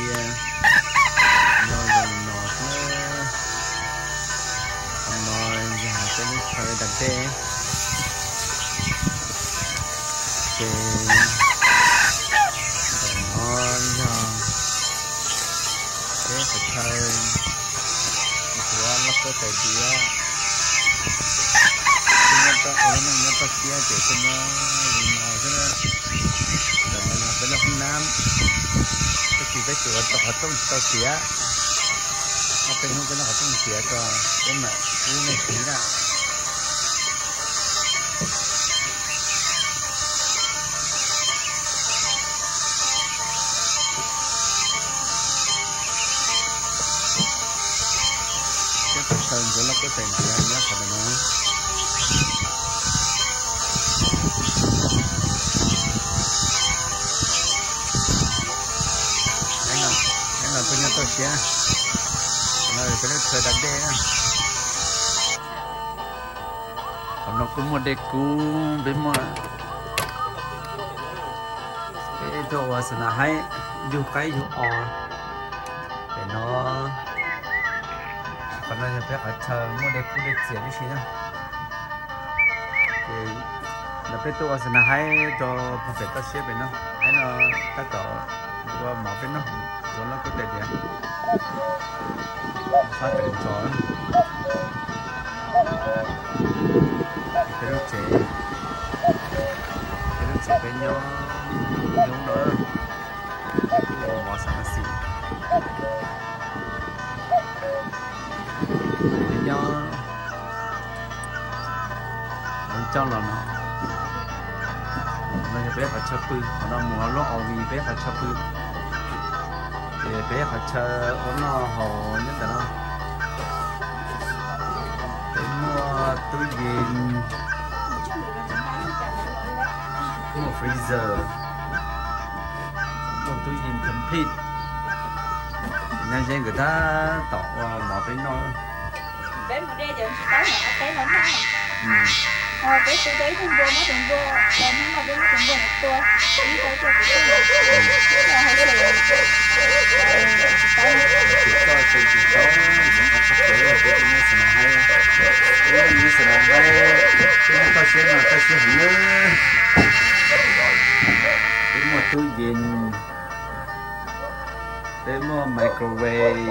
Tias no zoo no xwb, qhov no yog peb lub chaw da dej, ces ntawm no yog peb qhov chaw nthuav lauj kaub tais diav. Peb nyob toj, ua lub neej nyob toj siab ces peb nyob li no xwb na. Ntawm no yog peb lub hoob nab, tab sis peb tsuas ua tau qhov rooj tsis tau tiav. Ob peb hnub peb noj qhov rooj tiav ko, peb mam pub nej tiv na. Peb qhov chaw nthuav lauj kaub tais diav nyob qhov ntawm no. Neb no peb nyob toj siab, qhov no peb lub chaw da dej na. Qhov no kuj muaj dej kub, peb muaj, peb tuaj ua xa na haib yug qaib yug os. Pem no, qhov no yog peb qhov chaw muaj dej kub dej txias tib si na. Ces no peb tuaj ua xa na haib rau pem toj siab pem no, haib no tab tom ua mov peb noj, nthuav lauj kaub tais diav, sab pem ntsos. Peb lub tsev, peb lub tsev peb nyob hnub no, peb kuj ua mov xav xis. Peb nyob, coj los no, no yog peb qhov chaw pw, qhov no mus lub O V peb qhov chaw pw. Ces peb qhov chaw ua noj haus nyob ntawm no. Peb muaj tub yees, muaj freezer, muaj tub yees complete. Nyab Zeb nkawd tab tom ua mov peb noj. Peb mus de cov ntsis taub no ob peb hmo no, peb tu tau ib tug npua, muab tus npua, hnub no peb muab tus npua no tua, ib tau tuaj kuv tuaj, hais tias ntsis taub, tus ntsis taub, ntsis taub tshaj plaws, peb tuaj muab xa na haib, peb muab xa na haib, peb nyob toj siab no toj siab heev nawb. Peb muaj tub yees, peb muaj microwave,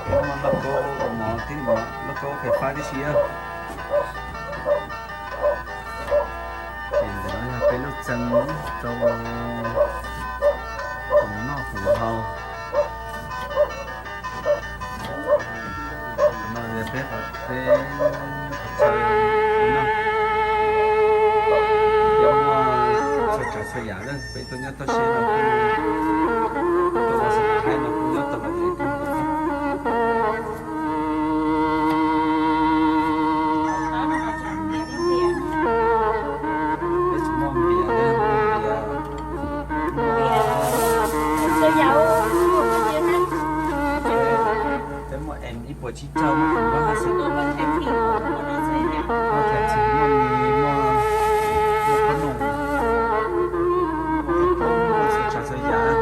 peb muaj lauj kaub ua mov tib, lauj kaub fais fab tib si. Ces ntawm no yog peb lub txee rau tus noj tus haus. No yog peb qhov, peb qhov chaw no, peb muaj txhua tsav txhua yam na, peb tuaj nyob toj siab no, tuaj ua xa na haib no kuj nyob tau lawm. Peb tsis muaj npias, peb muaj npias, peb muaj em ib puas tsib caug, muaj kuv lab ha xi, muaj thaij txi, muaj mis, muaj, muaj qhob noom, muaj txhua tsav txhua yam.